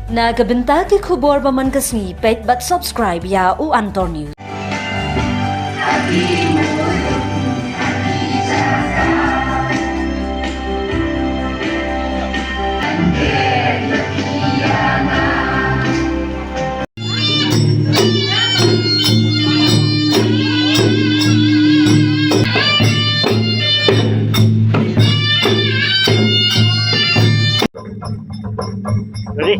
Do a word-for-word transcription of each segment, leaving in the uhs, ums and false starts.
Na ka bynta ki khubor ba man ka sngi, peit bad subscribe ïa u Antor News. Ready?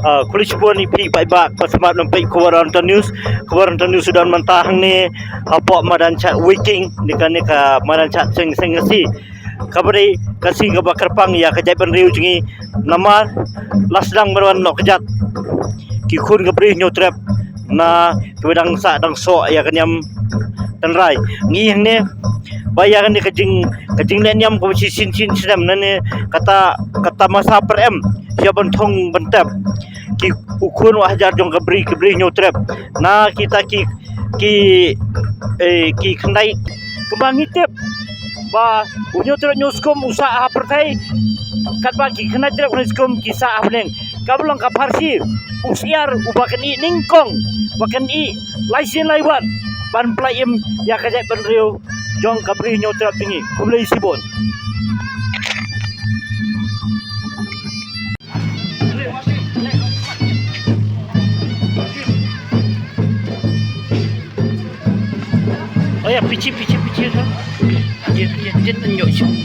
Ah, khublei shibun ïa phi paidbah ba sngewbha ban peit khubor Antor News. Khubor Antor News u don mynta hangne hapoh madan Chat Waiking, ne ka, ne ka madan Chat Seng Seng Khasi. Kaba dei ka sngi kaba kyrpang ïa ka jaitbynriew jong ngi namar la sdang ban wan noh kjat ki khun ka Bri Hynñiewtrep na kiba dang sah dang soh ïa ka niam tynrai. Ngi hangne ba ïa kane ka jing, ka jingleh niam kaba shisien shisien snem nane kata, kata masa pyrem ïa ban thung ban tep ki u khun u hajar jong ka Bri, ka Bri Hynñiewtrep na kita ki, ki, eh, ki khyndai. Kumba ngi tip ba u Hynñiewtrep Hynñiewskum u sah ha pyrthei, katba ki khyndai trep khyndai skum ki sah ha bneng. Kaba long ka pharshi u syiar uba kynnoh nyngkong, ba kynnoh lai sien lai wat ban pynlait im ïa ka jaitbynriew jong ka Bri Hynñiewtrep jong ngi. Khublei shibun. Oh ya, pichi, pichi, pichi, ha? Dia, dia, dia tunjuk sini.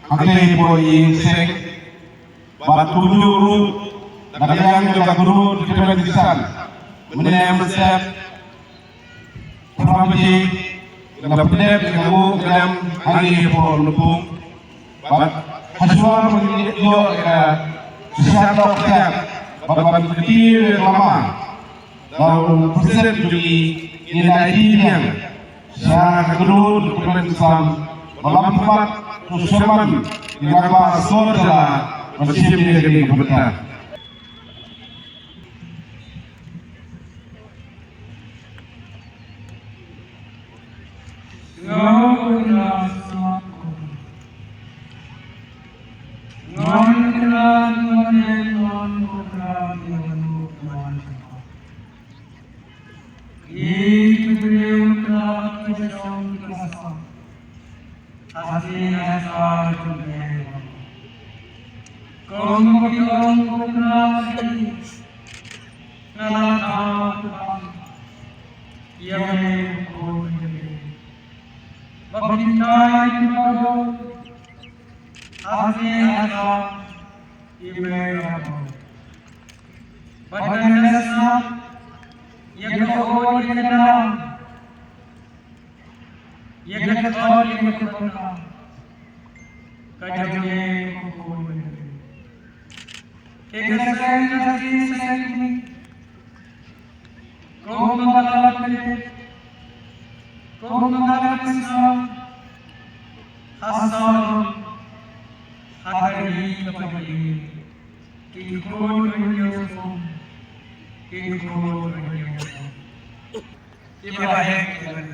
Hangtei boi ïing seng bad kumjuh ruh na ka liang jong ka Guru Treatment Mission. Mynne mynstep phra baje nga pdep nga nguh kdem hangne hapoh Lympung. Bad hashuwa ba ngi ïoh ïa ka shisha tok thiang bad ban kyntiew ïa ka lama da u President jong ngi, ngin ïa ïa biang sha ka Guru Treatment Mission ba lam pynbeit u sherman ïa ka ba sor jala ban shim ïa kane ka bynta. Nga la thaw tbang ïa me, ko Benjamin, ba phin kai ki baduk ha sngi ha sap ïa me, Babu. Bad ngan ïasnap ïa ka hud ïa ka daw, ïa ka thot ïa ka pyrthei, ka jong me, ko khun Benjamin. Ïa ka seng ha ki seng, kumba nga la pyntip, kumba nga la pynsngew ha sawdong, ha ka ri kaba ïeit, ki khun u Hynñiewskum, ki khun u Hynñiewskum. Kiba heh, kiba heh.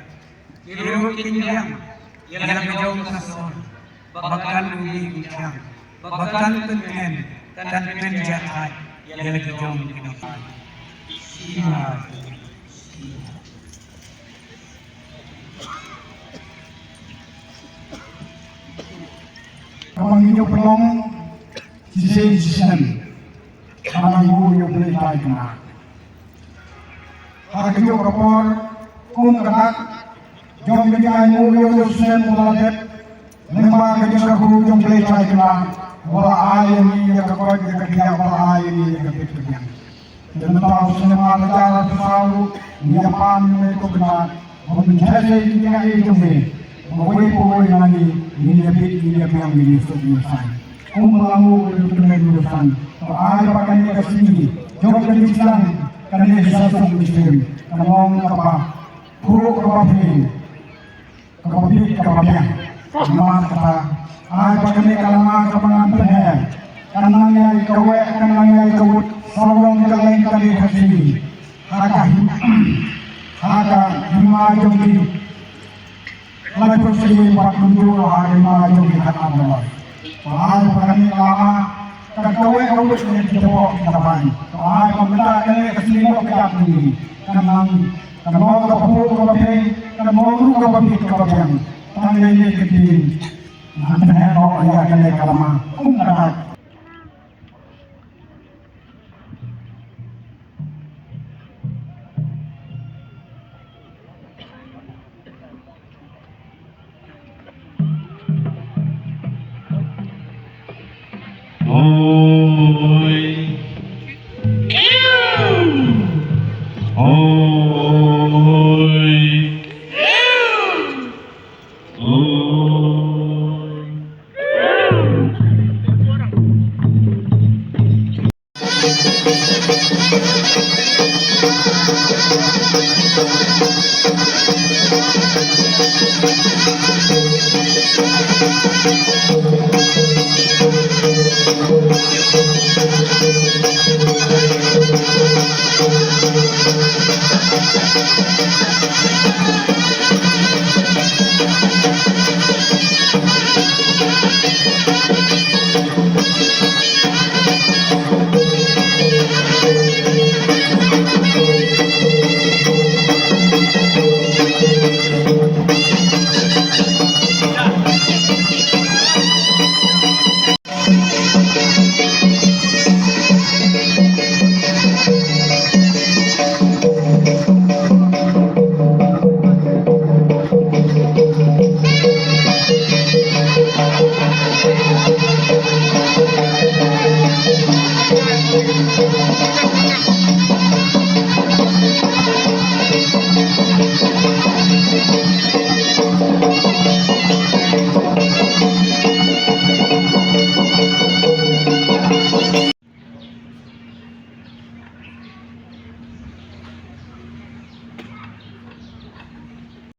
Ki ruh kin ïeng ïa la ka jong ka sur, ba kan ym ïeng thiang, ba kan pynkmen, kan pynjahthait ïa la ka jong ka nongïalam. Shiwa, shiwa. Kaba ngi ïoh pynlong shisien shisien ha ka ïing u Blei Trai Kynrad. Ha kajuh ka por, kum ka dak jong ka jingaiñguh ïa u Jerusalem uba la dep, lyngba ka jingkyrkhu jong u Blei Trai Kynrad, uba la ai ïa ngi ïa ka koit, ïa ka khiah, uba la ai ïa ngi ïa ka bit ka biang. Te mynta u snem ar hajar arphew saw ruh, ngi ïa pan ïa me ko Kynrad, ba men theh ïa ki jingaiei jong me, ba uwei pa uwei na ngi, ngin ïa bit, ngin ïa biang, ngin ïa suk, ngin ïa saiñ. Kumba la nguh ïa u Tymmen Hynñiewsan, to ai ba kane ka sngi jong ka jingshang, kane ka suk ka jingshang, kan long kaba phuh kaba phi, kaba bit kaba biang. Namar kata, ai ba kane ka lama kaba ngan pynher, kan nang ïa kaweh, kan nang ïa kawut, sawdong ka leng kane ka sngi, ha ka him-, ha ka hima jong ki. Laiphew snem bad kumjuh ha ka hima jong ki khatar doloi. To ai ba kane ka lama, kan kaweh kawut ïa ki jaboh ki jabai. To ai ba mynta kane ka sngi noh ka jingim, kan long, kan long kaba phuh kaba phi, kan long ruh kaba bit kaba biang. Tang ïa kine ki ktien ngan pynher noh ïa kane ka lama. Kum ka dak. Oi. Oi. Oi.